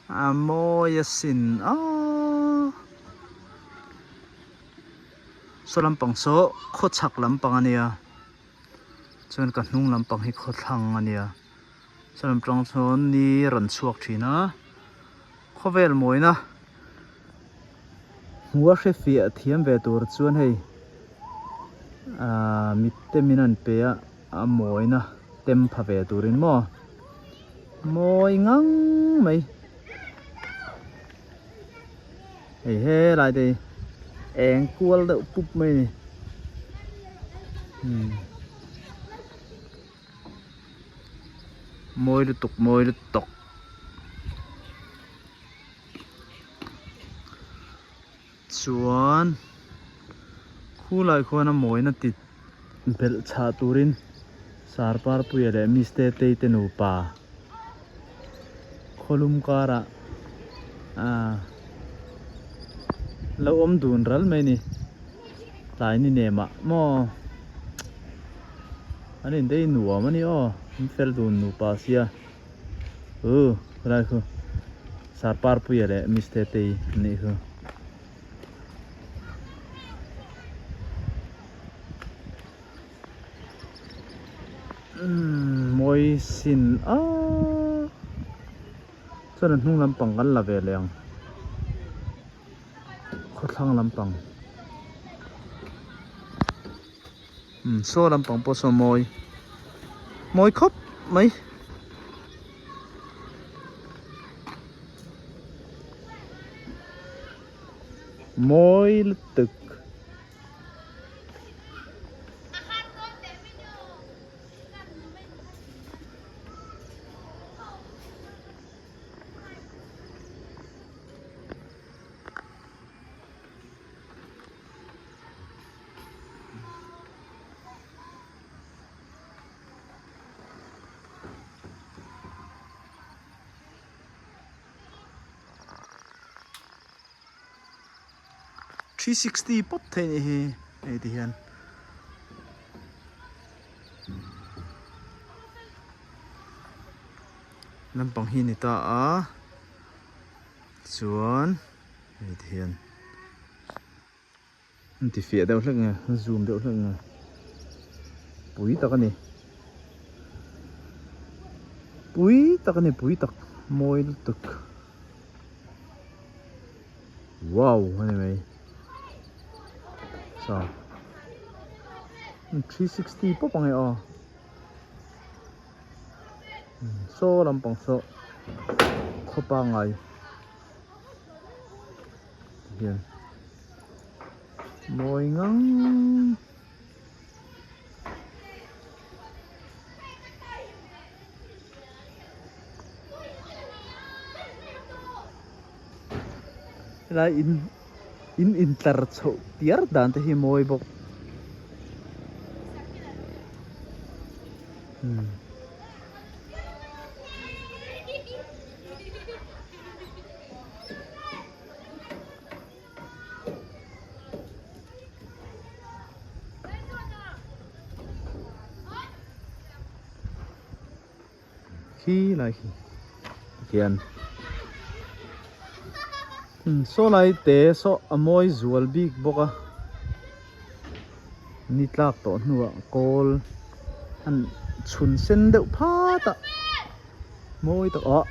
A mawi asin aaa saw lampang saw khawchhak lampang a nia chuan ka hnung lampang hi khawthlang a nia saw lam tang sawn ni rawn chhuak thin a khawvel mawina hmuh a hre fiah thiam ve tur chuan hei aaa mitte min an pe a. A mawina tem pha ve turin maw mawi ngang mai hei helai te hi eng kual deuh pup mai a ni umm mawi lutuk mawi lutuk Chuan khulai khuan a mawina ti belh chhah turin Sarparpuia leh Miste Tei te nupa khawlum karah aaa lo awm dun ral mai a ni. Tlai ni nem ah maw an indei nuam a ni aw an fel dun nupa sia. Uh helai khu Sarparpuia leh Miss Tetei an nih khu. Umm mawi sin a chuan a hnung lampang kan la ve leh ang khawthlang lampang Umm saw lampang pawh saw mawi mawi khawp mai. Mawi lutuk. 360 pawp thei nih hi hei ti hian lampang hi ni ta a chuan hei ti hian. An ti fiah deuh hlek nge an zoom deuh hlek nge pui tak a ni pui tak a ni pui tak mawi lutuk wow a ni mai saw 360 pawp ang e aw saw lampang saw khaw pangai hian mawi ngang helai in in intlar chhoh tiar dan te hi mawi bawk umm. Khi lai khi hian saw lai te saw a mawi zual bik bawk a ni tlak tawh hnuah kawl an chhun sen deuh phat a mawi tak ah.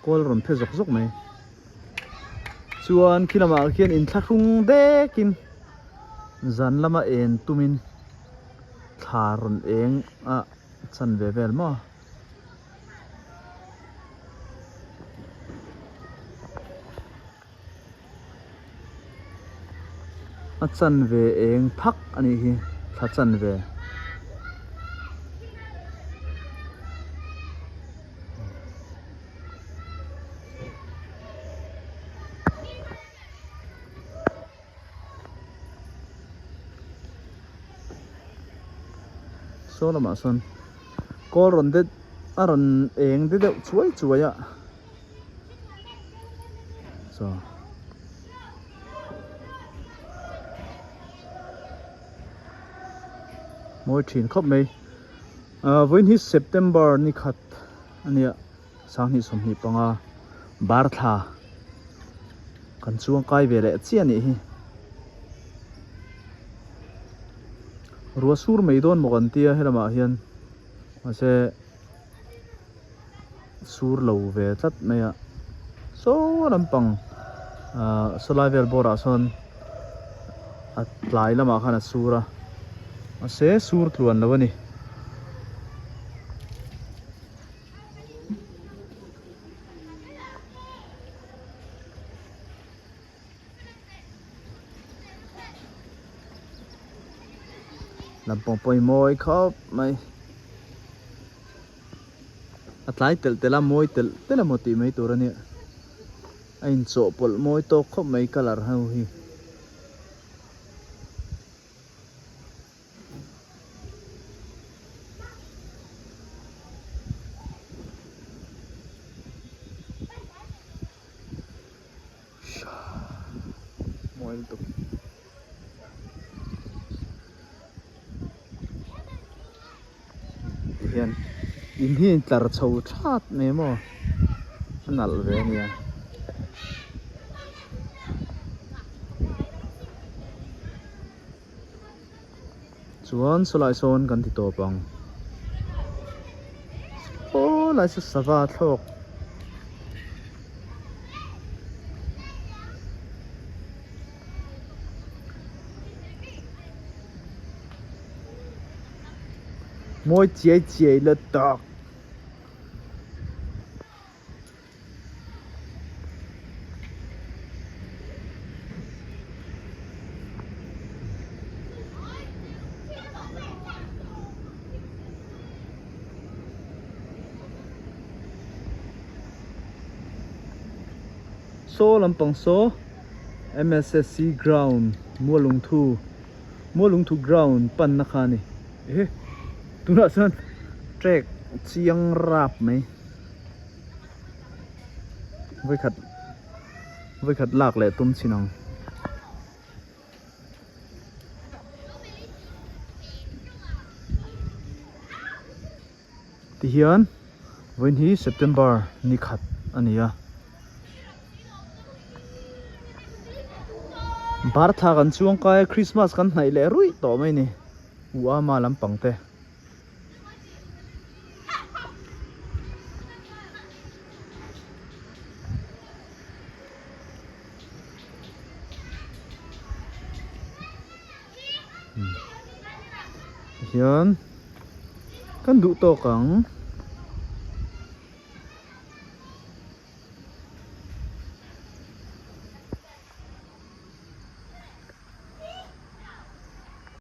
Kawl rawn phe zawk zawk mai. Chuan khi lamah khian inthlahrung dekin zan lama en tumin thla rawn eng a chan ve vel maw. A chan ve eng phak a nih hi thla chan ve. Saw lamah sawn kawl rawn det a rawn eng de deuh chuai chuai a. Chaw mawi thin khawp mai ah vawiin hi September ni khat a nia. 25 bar thla kan chuang kai ve leh chiah a nih hi. Ruah sur mai dawn maw kan tia helamah hian mahse sur lo ve tlat mai a saw lampang ah sawlai vel bawr ah sawn a tlai lamah khan a sur a mahse sur tluan lo a ni. Lampang pawh hi mawi khawp mai a tlai telh telh a mawi telh telh emaw tih mai tur a nia a inchawhpawlh mawi tawk khawp mai colour ho hi. Mawi lutuk. Tihian in hi in tlar chho that mai maw a nalh ve a nia. Chuan sawlai sawn kan ti tawp ang. Aw lai saw sava thlawk. Mawi chiai chiai la tak. Saw lampang saw M_S_S_C ground Mualungthu Mualungthu ground panna kha a ni ehe tunah chuan track chiang rap mai. Vawikhat vawikhat lak leh tum chin ang. Tihian vawiin hi September ni khat a ni a. Bar thla kan chuang kai a Christmas kan hnaih leh ruih tawh mai a ni. U ama lampang te. Hian kan duh tawk ang.